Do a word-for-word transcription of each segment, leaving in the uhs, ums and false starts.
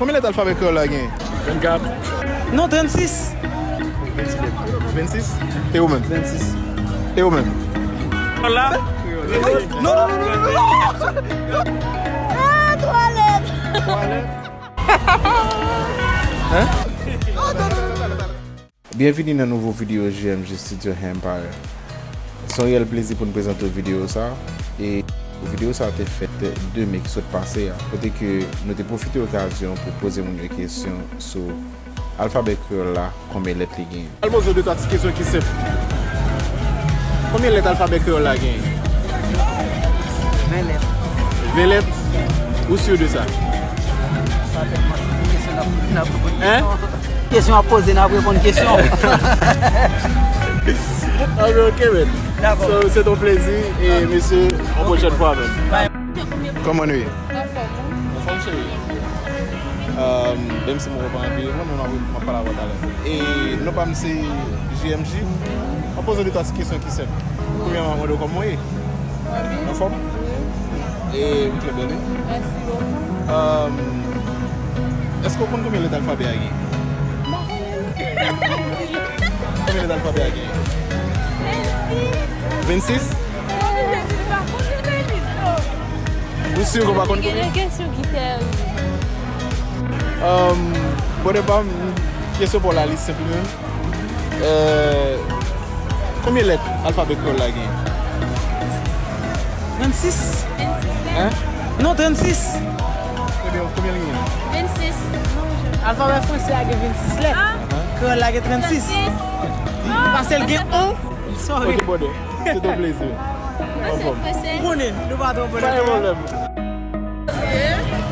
Konbyen lèt alfabè kreyòl la gen? Vennkat. Non, trannsis. Vennsis? E ou menm? Vennsis. E ou menm? La? Non, non, non, non, non, non. Ah, twa lèt. Twa lèt? Hein? Byenvini nan nouvo videyo J M J Studio Empire. Se yon reyèl plezi pou n prezante w videyo sa. E videyo sa te fèt de me ki sot pase a, kote ke nou te pwofite okazyon pou poze moun yo kesyon sou alfabè kreyòl la, konbyen lèt li genyen. Al poze w de twa ti kesyon ki senp. Konbyen lèt alfabè kreyòl la genyen? Ven lèt. Ven lèt? Ou si de sa? Sa tèlman se kesyon n ap, n ap reponn. Hein? Kesyon. Kesyon ap poze, n ap reponn kesyon. Ah, ben, ok, man. Dakò. So, se yon plezi e mesye, yon pwochèn fwa, man. Bye. Kòman nou ye? Anfòm, wi. Anfòm, cheri. Um, menm si mwen pa anvi, mwen menm ap, m ap pale avè w talè. E non pa m se J M J. M ap poze w de twa ti kesyon ki senp. Premyèman, mande w kòman w ye? Anfòm? E ou trè bèl, wi. Mèsi bokou. Um, èske w konn konbyen lèt alfabè a gen? M pa konnen. Konbyen lèt alfabè a gen? Vennsis. Vennsis? Ou si ke w pa konn konbyen? Gen de kesyon ki tèriv. Um, bon, de pa m, kesyon pa w la, li senp li menm. Euh, konbyen lèt alfabè kreyòl la gen? Trannsis. Hein? Non, trannsis. Ebyen, konbyen l gen? Vennsis. Alfabè franse a gen vennsis lèt. Ah. Kreyòl la gen trannsis. Trannsis. Paske l gen on. Sorry. Ok, brother. Se yon plezi. Anfòm. Ou konnen, nou pa twò bon. Pa gen pwoblèm.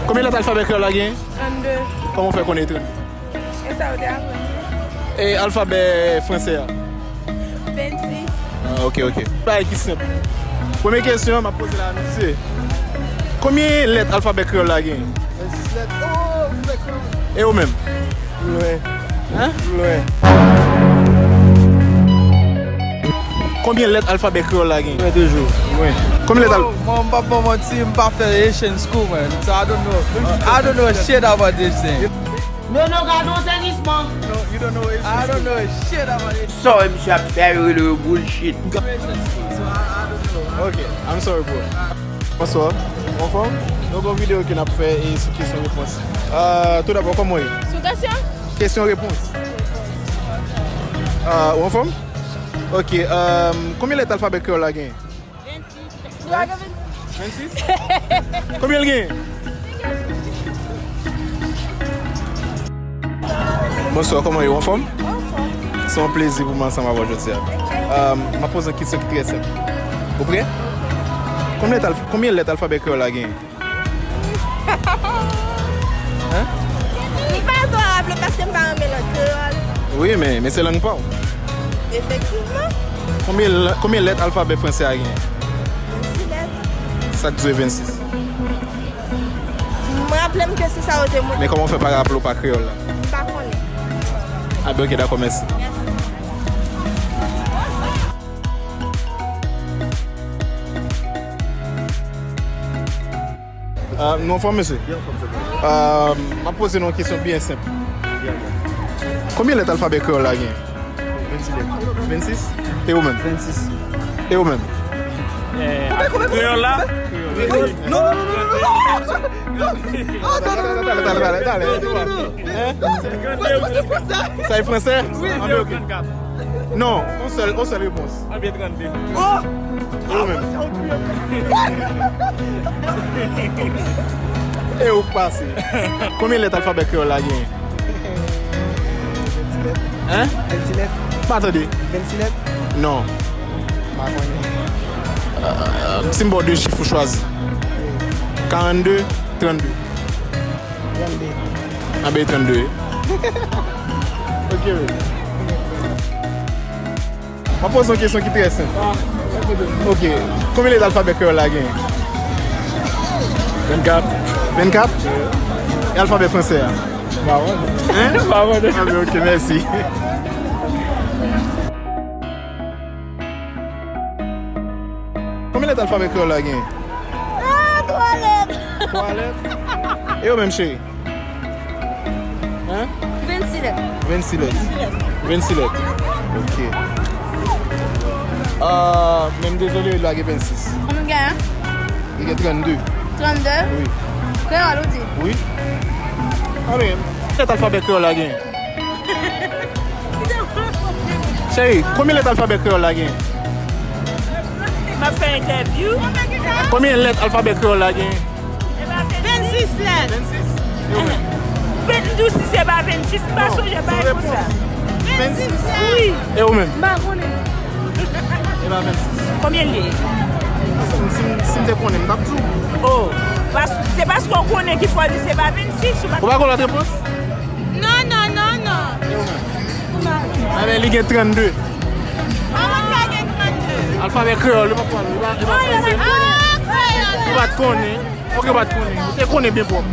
Konbyen lèt alfabè kreyòl la gen? Trannde. Kòman w fè konnen trannde? E sa w te aprann? E alfabè franse a? Vennsis. Ah, ok, ok. Bagay ki senp. Premye kesyon, m ap poze la, se, konbyen lèt alfabè kreyòl la gen? Vennsis lèt. Oh, ou fè kreyòl. E ou menm? Lwen. Hein? Lwen. Konbyen lèt alfabè kreyòl la gen? Lwen toujou. Lwen. Konbyen lèt al- Oh, mwen, m p ap ba w manti, m pa fè Haitian school, man. So I don't know. I don't know shit about this thing. Non, non, gade yon sènisman. No, you don't know Haitian school. I don't know shit about it. Sa wè misye ap fè yo rele yo bullshit. Ok, I'm sorry, bro. Bonswa. Ou anfòm? Nou gen yon videyo ke n ap fè e sou kesyon repons. Euh, tou dabò, kòman w ye? Sou kesyon? Kesyon repons. Euh, ou anfòm? Ok, euh, konbyen lèt alfabè kreyòl la gen? Vennsis. Vennsis? Konbyen l gen? Bonswa, kòman w ye? Ou anfòm? Anfòm. Se yon plezi pou mwen ansanm avè w jodi a. Um, m ap poze yon kesyon ki trè senp. Ou prè? Konbyen lèt alf-, konbyen lèt alfabè kreyòl la gen? Hein? M pa twò raple paske m pa renmen lang kreyòl. Wi, men, men se lang pa w. Efektivman. Konbyen, konbyen lèt alfabè franse a gen? Vennsis lèt. Sa k di w vennsis? M raple m ke se sa yo te montre. Men kòman w fè pa raple w pa kreyòl la? M pa konnen. A ben, ok, dakò, mèsi. Mèsi. Euh, nou anfòm, mesye? Byen anfòm, se bon. Euh, m ap poze nou yon kesyon byen senp. Byen, byen. Konbyen lèt alfabè kreyòl la gen? Vennsis lèt. Vennsis? E ou menm? Vennsis. E ou menm? Eh, kreyòl la? Non, non, non, non, non. Talè, talè, talè, talè. Hein? Sa e franse? Wi. Ah, ben, ok. Non, yon sèl, yon sèl repons. Anbyen trannde. Oh! Ou menm. E ou k pase. Konbyen lèt alfabè kreyòl la genyen? Hein? Vennsis lèt. Pa tande. Vennsis lèt. Non. Pa konnen. Euh, si m ba w de chif ou chwazi. Karannde, trannde. Trannde. Anben trannde. Ok, wi. M ap poze yon kesyon ki trè senp. Ok. Konbyen lèt alfabè kreyòl la genyen? Vennkat. Vennkat? E alfabè franse a? M pa konnen. Hein? M pa konnen. Anben, ok, mèsi. Konbyen lèt alfabè kreyòl la genyen? Ah, twa lèt. Twa lèt? E ou menm, cheri? Vennsis lèt. Vennsis lèt. Ok. Ah, men m dezole, la gen vennsis. Konbyen w gen? Li gen trannde. Trannde? Wi. Kreyòl ou di? Wi. Konbyen lèt alfabè kreyòl la gen? Cheri, konbyen lèt alfabè kreyòl la gen? M ap fè entèvyou. Konbyen lèt alfabè kreyòl la gen? Vennsis lèt. Vennsis? E ou menm? Vennsis, si se pa vennsis, m pa sonje bay konsa. Vennsis? Wi. E ou menm? M pa konnen. E pa vennsis. Konbyen l ye? Si, si, si m te konnen, m t ap di w. Oh, pas, se paske w konnen ki fwa li se pa vennsis. Ou pa, ou pa konn lòt repons? Non, non, non, non. Ebyen, li gen trannde. Kòman sa gen trannde? Alfabè kreyòl, li pa t konnen. Li pa, li pa franse. Ah, kreyòl. Li pa t konnen. Fòk yo pa t konnen. Ou te konnen byen pwòp.